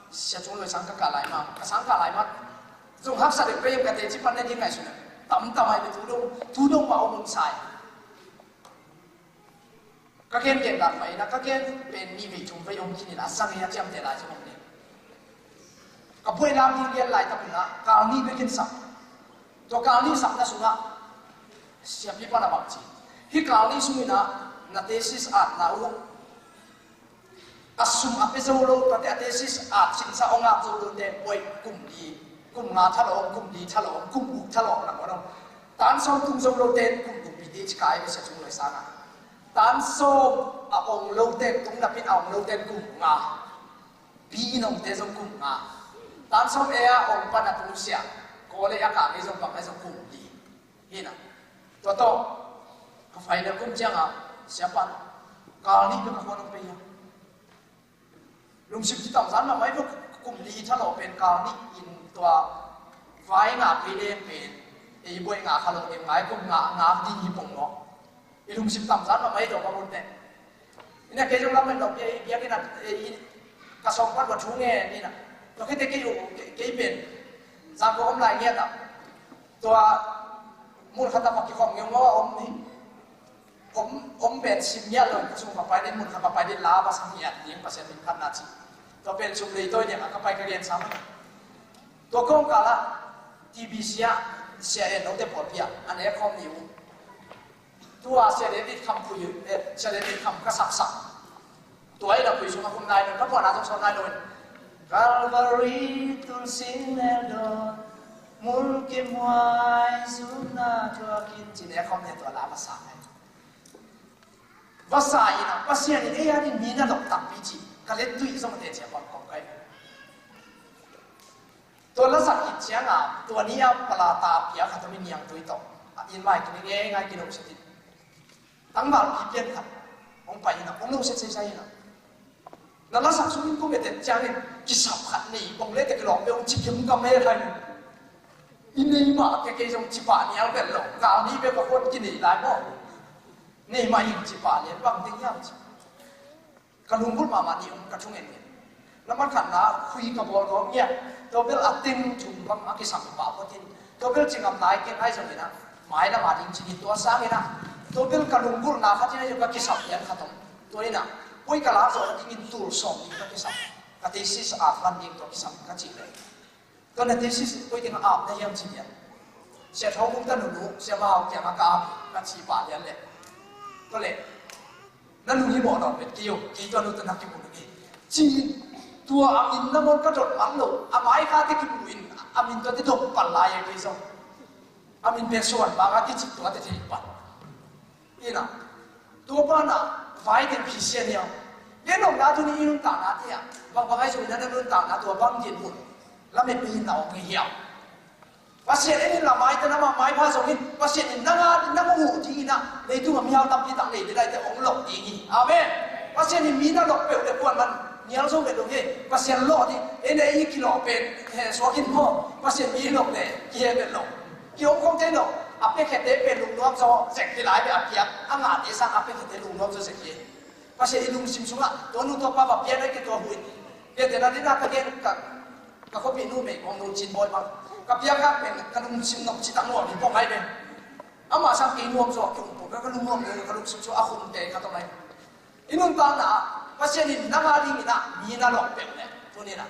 Sia Cung Loi sang ka kah lai ma, ka sang kah lai ma zong haksa deuh ka hiam ka teci pan na ding ngaihsun a tamtam ai ve. Tu dong, tu dong ma om om sai. Ka gen gen dan mai na ka gen pen nih vei thum vei om khin in a sang hi a ciamteh lai zong om ding. Ka buai lam ding lian lai tak un a kal nih bek in sak. Tua kal nih sakna sungah siapi pan a bang ci, hih kal nih sung in a na thesis atna uh a sum a pia zo lo, tua te a thesis a cinsa hong ngak zo lo te buai kum li, kum nga tha lo om, kum li tha lo om, kum guk tha lo om, na maw dong. Tan sawm tung zo lo te kum guk pi te ci kai ve Sia Cung Loi sang a. Tan sawm a ong lo te, tung napi in a ong lo te kum nga. Pi in ong te zong kum nga. Tan sawm e a ong pan a tung sia, kawlei a kah kei zong bang a zong kum li. Hi na. Tua tawh ka final kum ciangah Siapa, kal nih bek a khuan hong pia hi. Lungsim kitamzan mahmah hi. Kum li thalawh pen kal nih in tua vai ngak kei leng pen ei buai ngak kha lo, ei ngai kum ngak, ngak ding hi pong maw. I lungsim tamzan mahmah hi tua bang hun teh. Ina kei zong lam en lo, biakinn ah, eh, ka sawm pan va thu nge, ina. Tua khit teh kei uh, kei, kei pen zan ko om lai ngiat ah. Tua mun khat ah va kikhawm ngeungau a om hi. Om, om pen sim ngiat lo, ka sung va pai ding, mun khat va pai ding, la va sa ngiat ding, Pasian min phatna ci. Tua pen sum lei tawi ding a ka pai ka gen sam. Tua kawngkal ah T B C ah Sia En Lo te pawlpi ah an ek khawm ni uh. Tua Sia David Kham pui, eh, Sia David Kham ka saksak. Tua i la pui sung a khum nai lo, ka puan a zong sawn nai lo. Calvary tul sing lel dawn, mulkimhuai zumna tuakin, ci ne khawm ne tua la va sa ngai. Va sa in a, Pasian in ei a ding mi na lawh takpi ci, ka let tui zong te cia pang kong kai. Tua la sak khit ciang a, tua ni a palata pia khat om in niangtui tawh a inn mai kini ngei ngai kino sitin. Tangval pi pian khat hong pai in a, hong lo set sei sai in a. Na la sak sung in kong et et ciangin kisap khat nei kong le te kilawm pe hong ci kim kam he khai. I nei mah ke kei zong ci pah nial vet lo. Gal ni bek a khuan kinei lai maw. Nei mah in ci pah lian bang ding hiam ci. Ka lunggulh mahmah ding om ka thungen ngen. Na man khatna khui ka bawl gawm ngiat. Tua bel a teng thum bang a kisam pah phot in. Tua bel ci ngam lai keng ai zong in a. Mai lam a ding ci ni tua sang in a. Tua bel ka lunggulhna khat in a zong ka kisam lian khat om. Tua in a. Koi ka lak zawh na dingin tul sawm ding ka kisam. Ka thesis a man ding tua kisam ka ci le. Tua na thesis koi teng a ap na hiam ci lian. Sia Thawng Kung ta nunu, Sia Mau kiang a ka ap, ka ci pah lian le. Tua le, na nu hi mawh nawn vet kei uh, kei tua nu ta na kimu na kei. Ci, tua a min na mawh ka dot man lo, a mai kha te kimu in, a min tua te dot pal lai a kei zong. A min pek suan bang a kici tua te thei pal. Ina, tua pana, vai teng phisian hiam. Ken om na tuni i nuntakna te a. Bang bang ai zong ina na nuntakna tua bang din hun. Lamet mi na om nge hiam. Pasian in la mai te na ma mai pha zong in. Pasian in nang a, nang uh ding ina. Leitung a mihau tampi tak nei te lai te ong lok ding hi. Amen. Pasian in mi na lok peuh le kuan man. Nial zo vet lo hi. Pasian lok ding. Ei le i kilok pen. He suak in mo. Pasian mi lok le. Ki he vet lo. Ki om khong te lo, a pia khete pen lungnuam zaw zek hi lai ve a piak, a ngahte sang a pia khete lungnuam zaw zek hi. Pasian i lungsim sungah, tua nu tua pa va pian ai ke tua hu in. Pian te na dina ka gen ka, ka khuapi nu mei kong nu cin bawi bang. Ka piak ka pen ka lungsim nop ci tak nuam hi pong ai ve. Amah sang kei nuam zaw a ki um pong, ka lungnuam zaw, ka lungsim sungah a khum te ka tawm ai. I nuntakna ah Pasian in nang a dingin ah mi na lawh peuh leh tuni-in ah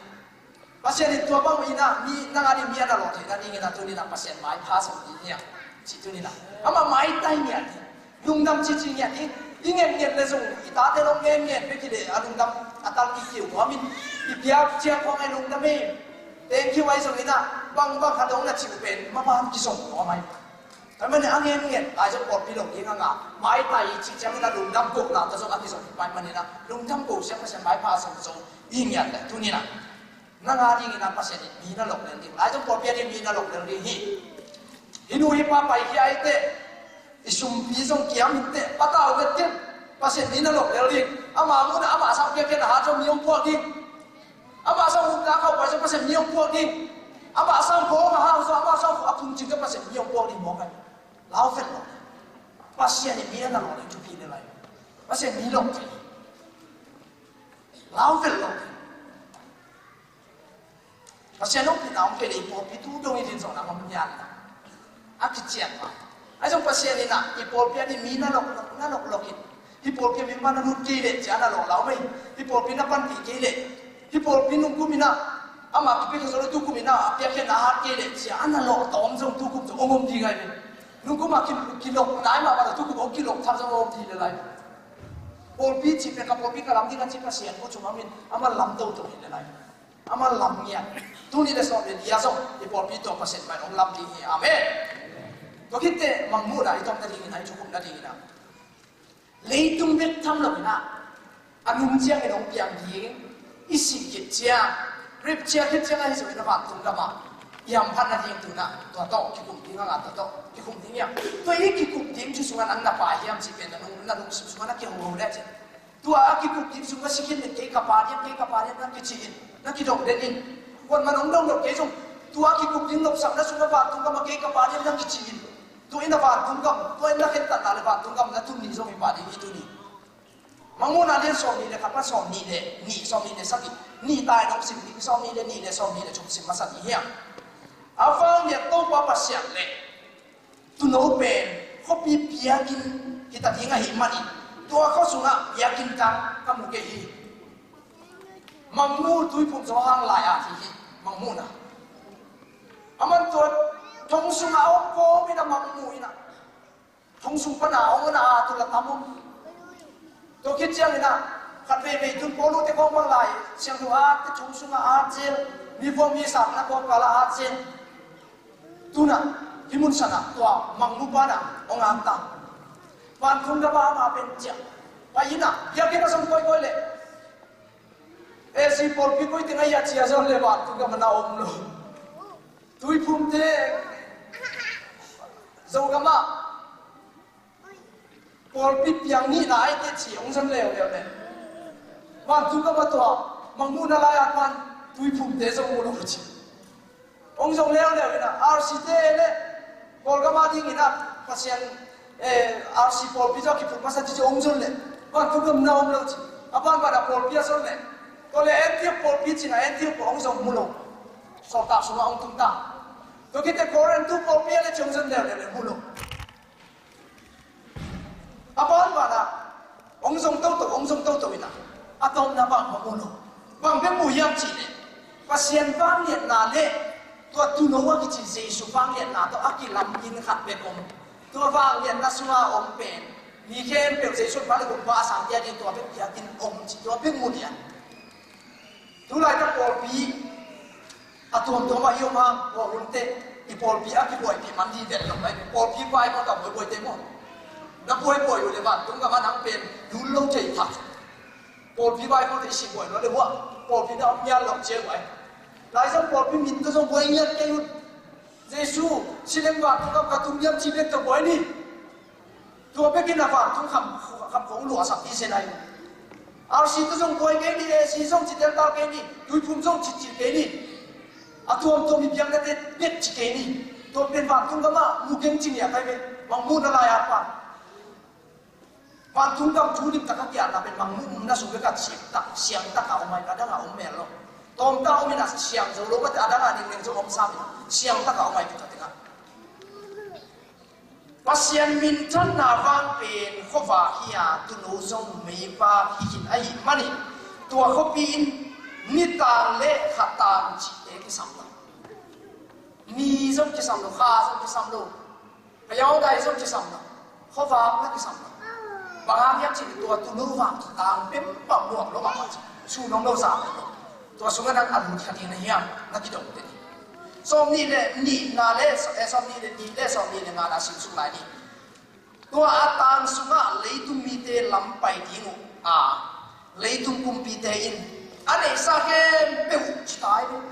Pasian in tua bang in ah mi nang a ding mi a na lawh theihna dingin ah tuni-in ah Pasian maipha zo ding hi hang. Cih tuni-in ah amah maitai ngiat ding, lungdam cici ngiat ding. I ngen ngen le zong i tate lo ngen ngen bek hi leh a lungdam a tal kik hi uh. Tua min i piak ciang khong ai lungdam hi. Thank you ai zong in ah bang bang khat dong na cih uh pen maban kizom nuam ai. Tua manin a ngen ngen ai zong pawlpi lo ding a ngah maitai cih ciangin a lungdam kohna tawh zong a kizom hi pai manin a lungdam ko siang Pasian maipha zong zong i ngiat le tuni-in a nang a dingin a Pasian in mi na lawh lel ding, lai zong pawlpi a ding mi na lawh lel ding hi. Hi nu hi pa pai hi ai teh i sumpi zong kiam hi teh patau vet kei Pasian mi na lawh lel ding. Ama mun a ama sang piak kei na hat zong mi hong puak ding. Amah sang hukna khauh pai zong Pasian mi hong puak ding. Amah sang khawng a hau zong amah sang a phungcing zong Pasian mi hong puak ding mawk ai. Lau vet lo. Pasian in mi a na lawh ding thupi le lai. Pasian mi lawh ding. Lau vet lo. Pasian hong pina hong pia le i pawlpi tu dong i din zong na hong nian na. A kician ma. Ai zong Pasian in ah i pawlpi a ding mi na lawh lawh, na lawh lawh in. Hi pawlpi a mi ma na lut kei leh cia na lawh lau mei. Hi pawlpi na panpih kei leh. Hi pawlpi nungkum in ah ama kipia khe zo lo tukum in ah a piak khe na hat kei leh cia a na lawh tawm zong tukum zong om om ding ai mei. Nungkum a ki, kilawh nai mahmah lo tukum hong kilawh thak zong om ding le lai. Pawlpi cih pen ka pawlpi ka lam ding a ci Pasian ko chung amin ama lam toto hi le lai. Ama lam ngiat. Tuni le sawm le lia zong i pawlpi tawh Pasian pai hong lam ding hi. Amen. Tua khit teh mangmuhna i tawpna dingin a i thukhupna dingin a leitung bek tham lo in ah a nung ciangin hong piang ding i sih khit ciang, rapture khit ciang ahi zongin a vantung gam ah Hiam phat na ding tu na, tua tawh kikum ding a nga, tua tawh kikum ding hiam. Tua i kikum ding thu sungah nang na pai hiam cih pen na lung, na lungsim sungah na kiho ho le cih. Tua a kikum ding sungah si khin le kei ka pa diam, kei ka pa diam na kici in, na kidong den in. Kuan man hong dong dong kei zong, tua a kikum ding nopsakna sungah vantung gam a kei ka pa diam na kici in. Tua in a vantung gam, tua in na khentatna le vantung gam na tun ni zong hi pah ding hi tuni. Mangmuhna lian sawmnih le khat pan sawmnih le nih, sawmnih le sagih, nih tai nong sim ding, sawmnih le nih le sawmnih le thum sim masa ding hiam. A vanglian Topa Pasian le tuuno pen khuapi biakinn hita ding ahih manin tua khua sungah biakinn dang ka mu kei hi. Mangmuh tuiphum zawhang lai a thi hi. Mangmuhna a man tua thong sungah a om kawm in a mangmuh in a thong sung pana hong na a tu la tam uh. Tua khit ciangin ah khat veivei tun Paul uh te khawng bang lai siangtho a te thong sungah a zel, mi vuang mi sakna kawngkal ah a zel. Tuna hih mun sanah tua mangmuh pana hong ang ta. Vantung gam ah ama pen ciang pai in ah biakinn a zong koikoi leh A C pawlpi koi teng a ia cia zon le vantung gam a na om lo. Tuiphumte Zogam ah pawlpi piang nihna aite ci hong zon leuleu le vantung gam a tua mangmuhna lai-at pan tuiphumte zong mu lo ci. Hong zong leuleu in a R C te le Kawlgam a ding in a Pasian, eh, R C pawlpi zong kiphut masa ci ci hong zon le vantung gam na om lo ci. A banban a pawlpi a zon le tua le Antioch pawlpi cin a Antioch pawl hong zong mu lo. Sawltak sungah hong tung ta. Tua khit teh Korin tu pawlpi a le ci hong zon leuleu le mu lo. A banban ah hong zong toto, hong zong toto in a, a tawpna bang hong mu lo. Bang bek mu hiam cih leh Pasian vangliatna le tua tuuno a kici Jesu vangliatna tawh a kilamin khat bek om. Tua vangliatna sungah a om pen mi khempeuh Jesu pa le Kumpa a sangte a ding tua bek biakinn om ci tua bek mu lian. Tulaitak pawlpi a tuamtuam ah i om hang, tua hunte i pawlpi a kibuaipih man ding vet lo mai. Pawlpi vai maw, ka buaibuaite maw? Na buaibuai uh le vantung gam a nang pen dul lo thei thak. Pawlpi vai maw te i si buai lo le hua pawlpi na om ngiat lo cia buai. Lai zong pawlpi min tawh zong buai ngiat kei un. Jesu si leng vantung gam ka tung hiam ci bek tawh buai ni. Tua bekin a vantung kham, kham khong luahsak hi zen ai. R C tawh zong buai kei ni, A C zong ci teltal kei ni, tuiphum zong citcil kei ni. A tuamtuam i biaknate bek ci kei ni. Tua pen vantung gam ah mu keng ci ngiat ai ve. Mangmuhna lai-at pan vantung gam thu limtak a kiatna pen mangmuhna sung bek a siangtak, siangtak a om ai, a dang a om mel lo. Tawmta om in a siang zo lo mate a dang a ningneng zong om sam in a siangtak a om ai, tua tengah Pasian minthanna vang pen khuavak hi a, tuuno zong meivak hi khin ahih manin tua khuapi in nitang le khatang cihte kisam lo. Ni zong kisam lo, kha zong kisam lo, phayaudai zong kisam lo, khuavak na kisam lo. Bang hang hiam cih leh tua tuuno vak khatang peuhmah muak lo mah ci. Sun hong lo zam lo. Tua sungah nang a lut kha ding na hiam, na kidong te ni. Sawmnih le nihna le, eh, sawmnih le nih le sawmnih le ngana simsuk lai ni. Tua a tang sungah leitung mite lam pai ding uh a, leitung kumpite in a neihsa khempeuh uh ci tai ding.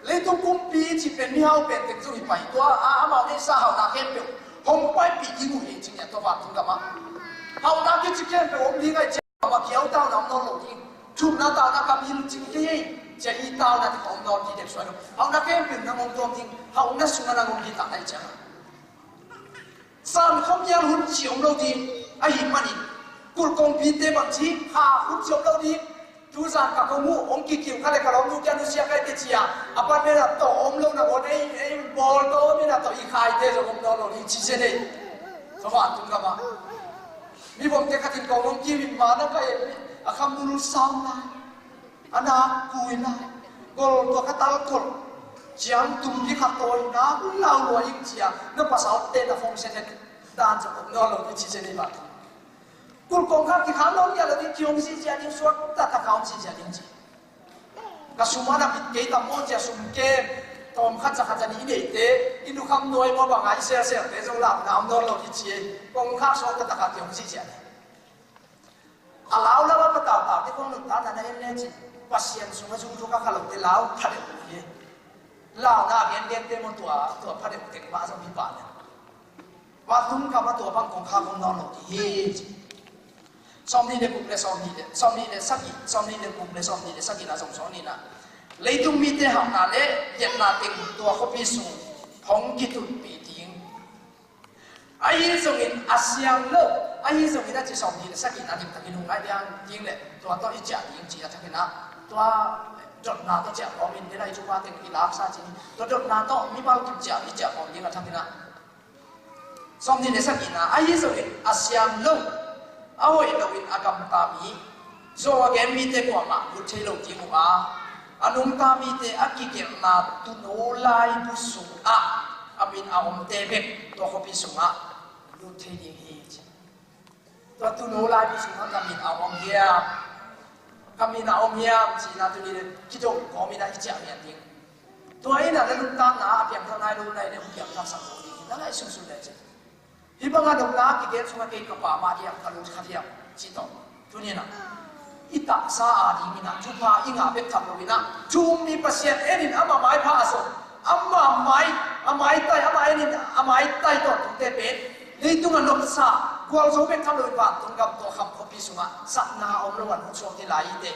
Leitung kumpi ci pen mihau pen teng zong hi pai, tua a amau neihsa hauhna khempeuh hong paipih ding uh hi ci nia, tua vantung gam ah. Hauhna kici khempeuh om ding ai ci. Ama kiau tauna om nawn lo ding. Thumna tauna ka bil cing kei ei. Cia i tauna te ka om nawn ding dek suai lo. Hauhna khempeuh nang om tuam ding. Hauhna sungah nang om ding tak ai ciang. San khawmial hun ci om lo ding. Ahih manin kulh kongpite bang ci kha hun ci om lo ding. Tuzan ka kong uh hong kikiu kha le ka lawm nu kia nusia kai te cia. A pan mena tawh om lo na on ei, ei bawl tawh om ina tawh i khaite zong om nawn lo ding ci sia nei. Ka vantung gam ah. Mi bawmte khatin kong hong kiu in ma na ka et in a kha mul sam lai, a nak kui lai, gol tua kha tal kol, ciang tumpi kha tawi nak lau lua ing cia, na pasalte na fong sia het dan zong om nawn lo ding ci sia nei bang. Kulh kong kha kikham nawn ngiat lo ding, ki hong zihziah ding, suak taktak kha hong zihziah ding ci. Ka sum a na bit kei tam maw cia, sum kem tawm khat za khat za nih i neite, i nukham nuai maw banga i selselte zong lamna om nawn lo hi ci ei. Kong khak suak taktak a ki hong zihziah ni. A lau lau a pataupaute kong nuntakna na en le cin Pasian sungah zungzung a kha lote lau kha deuh hi ei. Launa a gen gen te maw, tua, tua pha deuh teng mah zong hi pah leh. Vantung gam ah tua bang kong khak om nawn lo ding hi ci. Sawmnih le guk le sawmnih le, sawmnih le sagih, sawmnih le guk le sawmnih le sagih na zong sawm ni na. Leitung mite hauhna le liatna teng tua khuapi sung hong kitunpih ding. Ahi zongin a siang lo, ahi zongin a ci sawmnih le sagihna limtakin hong ngai ding, ding le tua tawh i ciah ding ci a thakin ah, tua dotna tawh ciah kawmin, ni lai cupa teng i laksa cin, tua dotna tawh mimal kim ciah i ciah kawm ding a thakin ah. Sawmnih le sagihna, ahi zongin a siang lo, a hoih loin a gamta mi, zo a gen mite kuamah lut thei lo ding uh a, a nungta mite a kigelhna tuuno laibu sungah a min a omte bek tua khuapi sungah lut thei ding hi ci. Tua tuuno laibu sungah ka min a om hiam, ka min a om hiam cihna tuni le kidong kawmin ah i ciah hian ding. Tua in ah na nuntakna a piangthak nai lo lai le hong piangthak sak lo ding hi na lai sunsun le cin. Hih banga nopna a kigen sungah kei ka pa mah hiam, ka lut khat hiam cih tawh tuni in ah i taksa a dingin ah thupha i ngah bek tham lo in ah, thu um mi Pasian en in amah maipha a zong, amah mai, a maitai, amah en in a maitai tawntungte pen leitung a nopsa gualzo bek tham lo in vantung gam tua kham khuapi sungah satna a om lo a hong suak ding lai hi teh.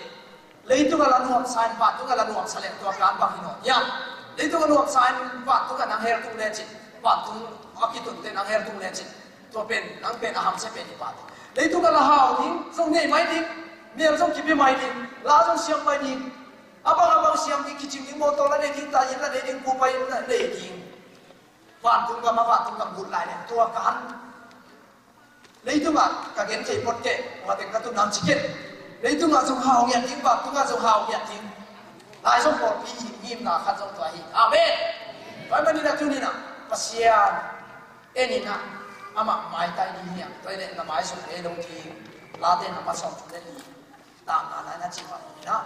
Leitung a la nuamsa in vantung a la nuamsa leh tua kan bang hi nawn hiam? Leitung a nuamsa in vantung a nang hel tung lecin, vantung a kitunte nang hel tung lecin, tua pen nang pen a hamsia pen hi pah teh. Leitung a la hau ding, zong nei mai ding, mel zong kipia mai ding, la zong siam mai ding, a bang a bang siam ding, kicing ding, mawtaw la nei ding, ta inn la nei ding, kupa inn la nei ding. Vantung gam a vantung gam lut lai leh tua kan. Leitungah ka gen thei phot kei, tua teng ka tun nang ci kei. Leitungah zong hau ngiat ding, vantung ah zong hau ngiat ding. Lai zong pawlpi i ngimna khat zong tua hi. Amen. Tua ahih manin ah tuni in ah Pasian en in ah amah maitai ding hiam, tua hi leh na maisuk ngei lo ding. Late na pasawm tu le ni. Takna nai na cih mah in ah,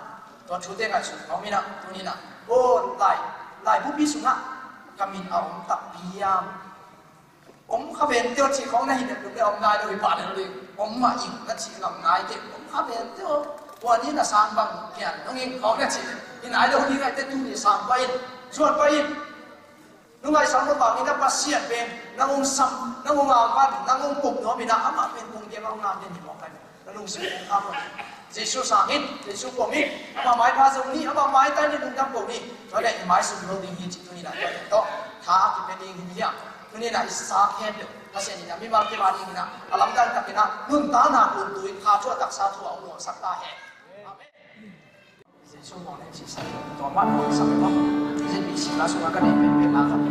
tua thute ngaihsun khawm in ah tuni in ah, aw, lai, laibupi sungah ka min a om takpi hiam? Om kha ven teh aw cih khawng na hi leh, lum le om nai lo hi pah leh lo ding. Om mah ing na cih lam nai teh, om kha ven teh aw. Tua ni na sang bang kian hong ing khawng na cih leh hi nai lo ding, ahi teh tuni sang pah in, zuan pah in. Nungaisang lo bangin a Pasian pen nang hong sam, nang hong angvan, nang hong pom nuam in ah, amah pen kong diam a hong ngam den hi mawk ai. Na lungsim hong kham lo. Jesu sang in, Jesu pom in, amah maipha zong ni, amah maitai ni, lungdam ko ni. Tua leh i maisuk lo ding hi cih tuni in ah tua tawh tha a kipia ding hi hiam? Tuni in ah i sa khempeuh Pasian in a mimal kim a dingin ah a lamdang takin ah nuntakna guntu in kha thu a taksa thu a hong nuamsak ta hen. Amen. Jesu mawh le cihsak tua mah nuamsak hi mawk. Zin bih singna sungah ka nei penpen na khat.